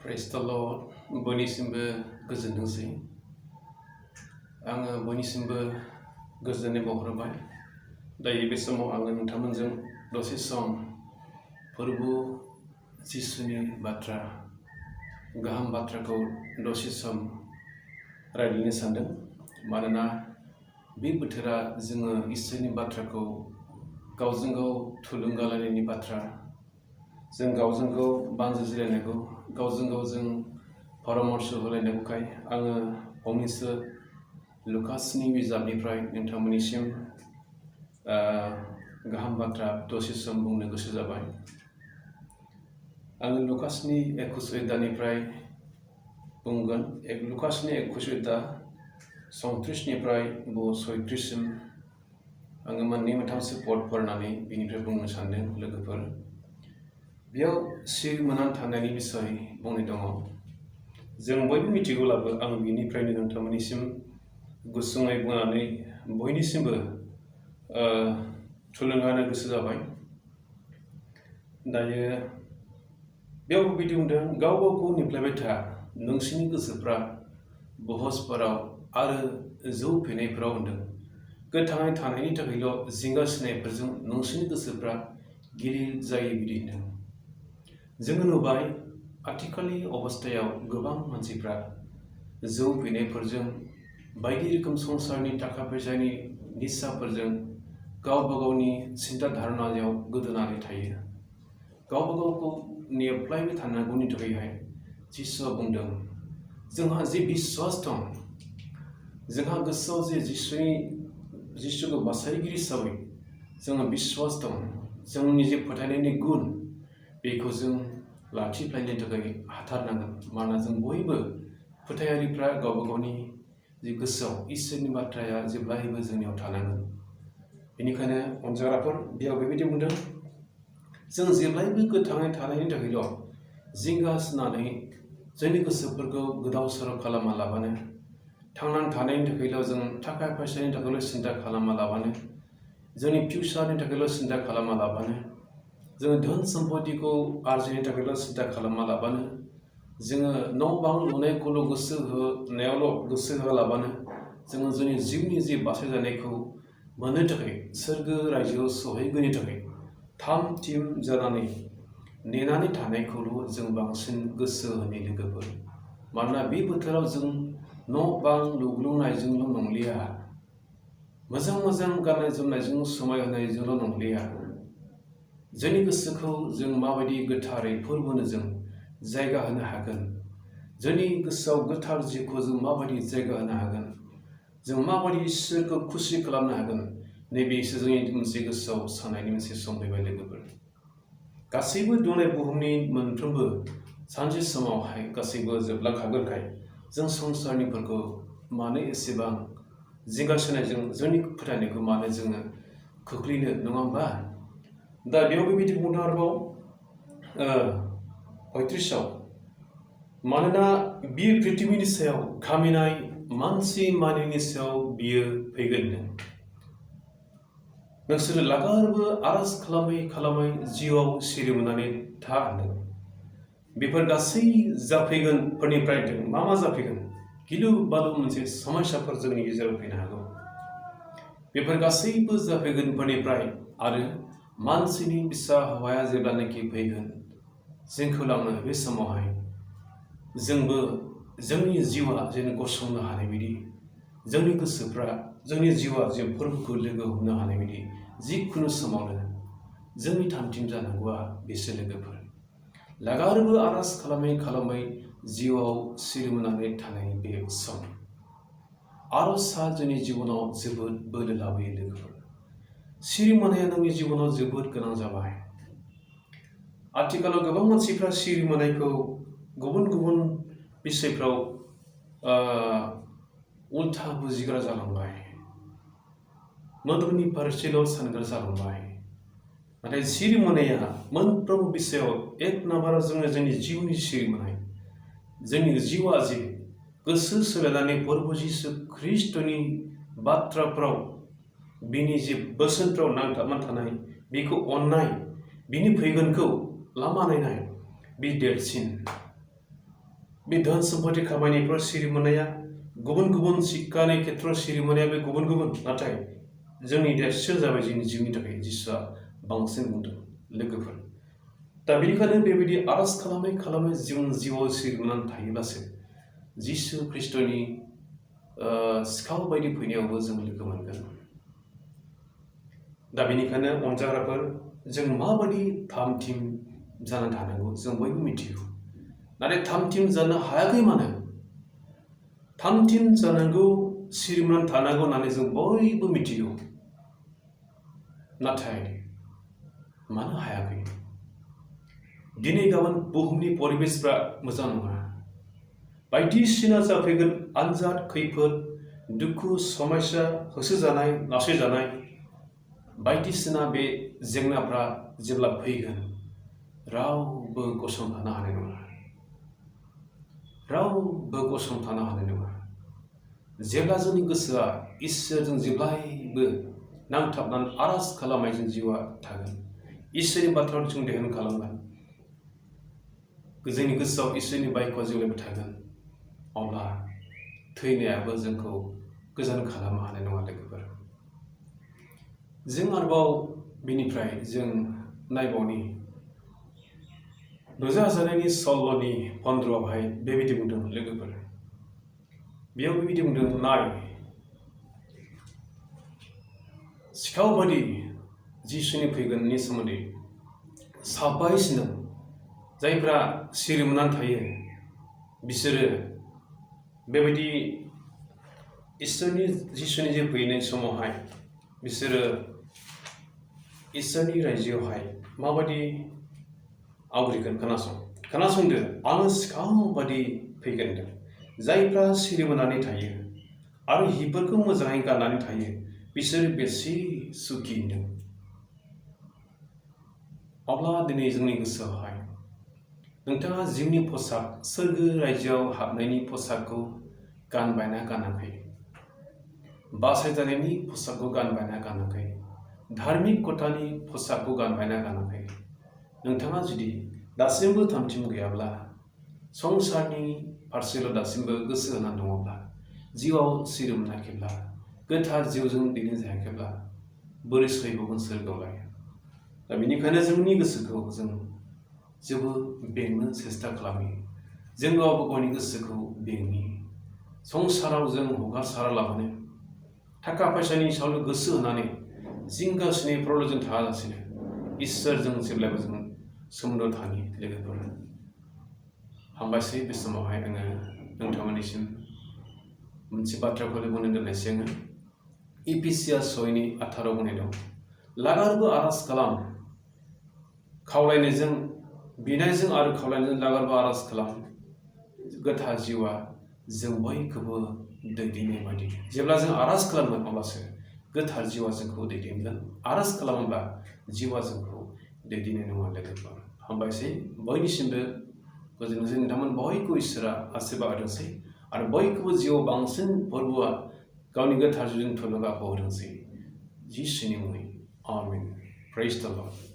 Praise the Lord. बयनिसिमबो गोजोनथोंसै। आङो बयनिसिमबो गोजोननाय बावहरबाय। दायो बे समाव आङो नोंथांमोनजों दसे सम फोरबो जिसुनि बाथ्रा गाहाम बाथ्राखौ दसे सम रायज्लायनो सानदों। मानोना बे बोथोरा जोङो इसोरनि बाथ्राखौ गावजों गाव थुलुंगा लायनायनि बाथ्रा। जों गावजों गाव बानजायलायनांगौ, गावजों गाव जों परामर्श होलायनांगौखाय आङो फंनैसो लुकासनि बिजाबनिफ्राय नोंथांमोननिसिम गाहाम बाथ्रा दसे सम बुंनो गोसो जाबाय। आङो लुकासनि 21 अध्यायनिफ्राय बुंगोन। लुकासनि 21 अध्याय 34निफ्राय 36सिम आङो मोननै मोनथामसो पद फरायनानै बिनिफ्राय बुंनो सानदों लोगोफोर। बेयाव सिरि मोननानै थानायनि बिसय बुंनाय दङ। जों बयबो मिथिगौब्लाबो आं बिनिफ्रायनो नोंथांमोननिसिम गुसुङै बुंनानै बयनिसिमबो थुलुंगा होनो गोसो जाबाय। दायो बेयाव बिदि बुंदों, गाव गावखौ नेफ्लायबाय था, नोंसिनि गोसोफ्रा बहसफोराव आरो जौ फेनायफोराव होनदों। गोथाङै थानायनि थाखायल' जिंगासिनायफोरजों नोंसिनि गोसोफ्रा गिलिर जायो बिदि होनदों। जोङो नुबाय आथिखालनि अबस्थायाव गोबां मानसिफ्रा जौ फेनायफोरजों बायदि रोखोम संसारनि थाखा फैसानि निसाफोरजों गावबा गावनि सिन्था धारणायाव गोदोनानै थायो। गावबा गावखौ नेफ्लायबाय थानांगौनि थाखायहाय जिसुआ बुंदों, जोंहा जे बिश्वास दं, जोंहा गोसोआव जे जिसुखौ बासायगिरि हिसाबै जोंहा बिश्वास दं, जोंनि जे फोथायनायनि गुन बेखौ जों लाखिफ्लायनो थाखाय हाथारनांगोन। मानोना जों बयबो फोथायारिफ्रा गावबा गावनि जे गोसोआव इसोरनि बाथ्राया जेब्लायबो जोंनियाव थानांगोन। बेनिखायनो अनजाग्राफोर बेयाव बेबायदि बुंदों, जों जेब्लायबो गोथाङै थानायनि थाखायल' जिंगासिनानै जोंनि गोसोफोरखौ गोदाव सोराव खालामा लाबानो, थांनानै थानायनि थाखायल' जों थाखा फैसानि थाखायल' सिन्था खालामा लाबानो, जोंनि फिउचारनि थाखायल' सिन्था खालामा लाबानो, जोङो धोन सम्पतिखौ आरजिनो थाखायल' सिन्था खालामा लाबानो, जोङो न' बां लुनायखौल' गोसो होनायावल' गोसो होआलाबानो, जोङो जोंनि जिउनि जे बासायजानायखौ मोननो थाखाय सोरगो रायजोआव सहैगोननि थाखाय थाम थिम जानानै नेनानै थानायखौल' जों बांसिन गोसो होनाय लोगोफोर। मानोना बे बोथोराव जों न' बां लुग्लुंनायजोंल' नंलिया, मोजां मोजां गाननाय जोमनायजों समायहोनायजोंल' नंलिया, जोंनि गोसोखौ जों माबायदि गोथारै फोरबोनो जों जायगा होनो हागोन, जोंनि गोसोआव गोथार जिउखौ जों माबायदि जायगा होनो हागोन, जों माबायदि इसोरखौ खुसि खालामनो हागोन, नैबेसो जोंनि मोनसे गोसोआव साननायनि मोनसे सम फैबाय लोगोफोर। गासैबो दुनाय बुहुमनि मोनफ्रोमबो सानसे समावहाय गासैबो जोबलांखागोनखाय जों संसारनिफोरखौ मानो एसेबां जिंगासिनायजों जोंनि फोथायनायखौ मानो जोङो खोख्लैनो, नङा होमबा? दा बेयाव बेबायदि बुंदों आरोबाव 35आव, मानोना बियो पृथ्वीनि सायाव खामिनाय मानसि मानैनि सायाव बियो फैगोन। नोंसोरो लागारबो आरज खालामै खालामै जिउआव सिरि मोननानै था होनदों। बेफोर गासै जाफैगोनफोरनिफ्राय मा जाफैगोन? गिलु बालु मोनसे समस्याफोर जोंनि गेजेराव फैनो हागौ। बेफोर गासैबो जाफैगोनफोरनिफ्राय आरो मानसिनि फिसा हौवाया जेब्लानाखि फैगोन जोंखौ लांनो, बे समावहाय जोंबो जोंनि जिउआ जेन गसंनो हानाय बायदि, जोंनि गोसोफ्रा जोंनि जिउआ जे फोरबोखौ लोगो हमनो हानाय बायदि जिखुनु समावनो जोंनि थामथिम जानांगौआ बेसो लोगोफोर। लागारबो आरज खालामै खालामै जिउआव सिरि मोननानै थानायनि बे सम। आरजआ जोंनि जिबनाव जोबोद बोलो लाबोयो लोगोफोर। सिरि मोननाया नोंनि जिबनाव जोबोद गोनां जाबाय। आथिखालाव गोबां मानसिफ्रा सिरि मोननायखौ गुबुन गुबुन बिसयफ्राव उल्था बुजिग्रा जालांबाय, मोदोमनि फारसेल' सानग्रा जालांबाय। नाथाय सिरि मोननाया मोनफ्रोमबो बिसयाव एक नाम्बाराव जोङो जोंनि जिउनि सिरि मोननाय, जोंनि जिउआ जे गोसो सोलायनानै प्रभु जिसु ख्रिस्ट'नि बाथ्राफ्राव, बिनि जे बोसोनफ्राव नांथाबनानै थानाय, बेखौ अननाय, बिनि फैगोनखौ लामा नायनाय, बे देरसिन। बे धोन सम्पति खामायनायफ्राव सिरि मोननाया गुबुन गुबुन शिक्षानि खेथ्रआव सिरि मोननाया बे गुबुन गुबुन नाथाय जोंनि देरसिन जाबाय जोंनि जिउनि थाखाय जिसुआ बांसिन बुंदों लोगोफोर दा बेनिखायनो बेबायदि आरज खालामै जों जिउआव सिरि मोननानै थायोब्लासो जिसु ख्रिस्ट'नि सिखाव बायदि फैनायावबो जों लोगो मोनगोन दा बेनिखायनो अनजाग्राफोर जों माबायदि थामथिम जानानै थानांगौ जों बयबो मिथिगौ नाथाय थामथिम जानो हायाखै मानो थामथिम जानांगौ सिरि मोननानै थानांगौ होननानै जों बयबो मिथिगौ नाथाय मानो हायाखै दिनै गाबोन बुहुमनि परिबेसफ्रा मोजां नङा बायदिसिना जाफैगोन आनजाद खैफोद दुखु समस्या होसोजानाय नासयजानाय बायदिसिना बे जेंनाफ्रा जेब्ला फैगोन रावबो गसंथानो हानाय नङा रावबो गसंथानो हानाय नङा जेब्ला जोंनि गोसोआ इसोरजों जेब्लायबो नांथाबनानै आरज खालामनायजों जिउआ थागोन इसोरनि बाथ्राखौ जों ध्यान खालामगोन जोंनि गोसोआव इसोरनि बायख'आ जेब्लायबो थागोन अब्ला थैनायाबो जोंखौ गोजान खालामनो हानाय नङा लोगोफोर जों आरोबाव बिनिफ्राय जों नायबावनि नुजाजानायनि सल्ल'नि 15आवहाय बेबायदि बुंदों लोगोफोर बेयाव बेबायदि बुंदों नाय सिखाव बायदि जिसुनि फैगोननि सोमोन्दै साबायस नों जायफ्रा सिरि मोननानै थायो बिसोरो बेबायदि इसोरनि जिसुनि जे फैनाय समावहाय बिसोरो इसोरनि रायजोआवहाय माबायदि आवग्रिगोन खोनासंदो आङो सिखाव बायदि फैगोन होनदों जायफ्रा सिरि मोननानै थायो आरो हिफोरखौ मोजाङै गाननानै थायो बिसोरो बेसे सुखि होनदों अब्ला दिनै जोंनि गोसोआवहाय नोंथाङा जिउनि पसाक सोरगो रायजोआव हाबनायनि पसाकखौ गानबायना गानाखै बासायजानायनि पसाकखौ गानबायना गानाखै धार्मिक खथानि पसाकखौ गानबायना गानाखै नोंथाङा जुदि दासिमबो थामथिम गैयाब्ला संसारनि फारसेल' दासिमबो गोसो होनानै दङब्ला जिउआव सिरि मोनाखैब्ला गोथार जिउजों दैदेनजायाखैब्ला बोरै सैबावगोन सोरगोआवलाय दा बेनिखायनो जोंनि गोसोखौ जों जोबोद बेंनो सेस्था खालामो जों गावबा गावनि गोसोखौ बेंनि संसाराव जों हगारसारालाबानो थाखा फैसानि सायावल' गोसो होनानै जिंगासिनायफ्रावल' जों थायालासिनो इसोरजों जेब्लायबो जों सोमोन्दो थानि लोगोफोर हामबायसै बे समावहाय आङो नोंथांमोननिसिम मोनसे बाथ्राखौ बुंनो दोननायसै आङो इफिसियास 6:18 बुंनाय दं लागारबो आरज खालाम खावलायनायजों बिनायजों आरो खावलायनायजों लागारबो आरज खालाम गोथार जिउआ जों बयखौबो दैदेननाय बायदि जेब्ला जों आरज खालामगोन अब्लासो गोथार जिउआ जोंखौ दैदेनगोन आरज खालामोब्ला जिउआ जोंखौ दैदेननाय नङा लोगोफोर हामबायसै बयनिसिमबो गोजोनथोंसै नोंथांमोन बयखौ इसोरा आशीर्बाद होथोंसै आरो बयखौबो जिउआव बांसिन फोरबोआ गावनि गोथार जिउजों थुलुंगाखौ होथोंसै जिसुनि मुङै आमेन प्रेज द लर्ड